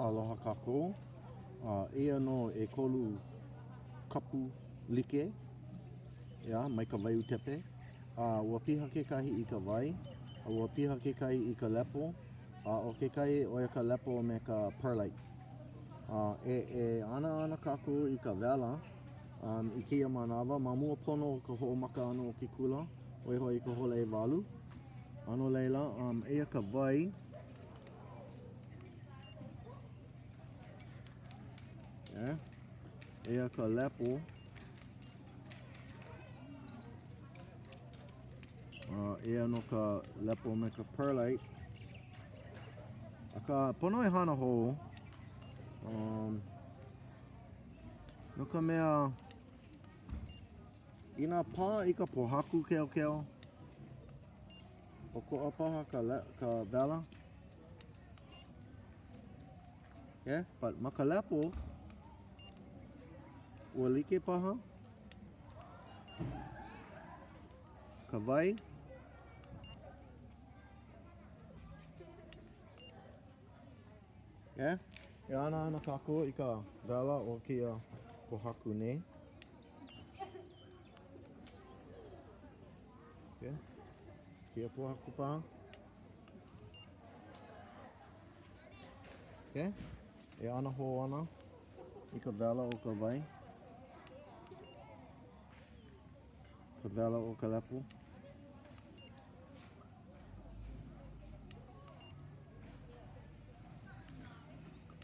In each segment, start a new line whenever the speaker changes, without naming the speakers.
Aloha kākou. Eia nō ʻekolu kapu like, ʻeā, mai ka waiūtepe. A ua piha kekahi i ka wai, a ua piha kekahi i ka lepo, a ʻo kekahi ʻo ia ka lepo me ka perlite. A e, e ana ana kākou i ka wela um, i kēia manawa, ma mua pono o ka hoʻomaka ʻana o ke kula, ʻo ia hoʻi i ka hola ʻewalu. A no laila, um, eia ka wai. Yeah. Eia ka lepo. Uh, eia nō ka lepo me ka perlite. Akā, pono e hana hou. Um, no ka mea, inā pā i ka pōhaku keokeo, ʻokoʻa paha ka, le, ka wela. Yeah, but ma ka lepo, ua like paha ka wai. Yeah, e ana ana kākou i ka wela o kēia pōhaku nei. Okay. Kēia pōhaku paha. Okay. E ana hou ana i ka wela o ka wai. Ka wela o ka lepo.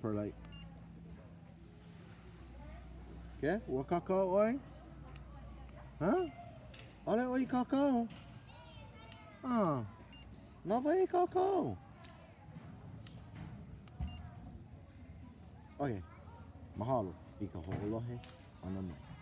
Perlite. Okay, ua kākau ʻoe? Huh? ʻAʻole ʻoe i kākau? Ah, na wai e kākau? Okay, mahalo i ka hoʻolohe ʻana mai.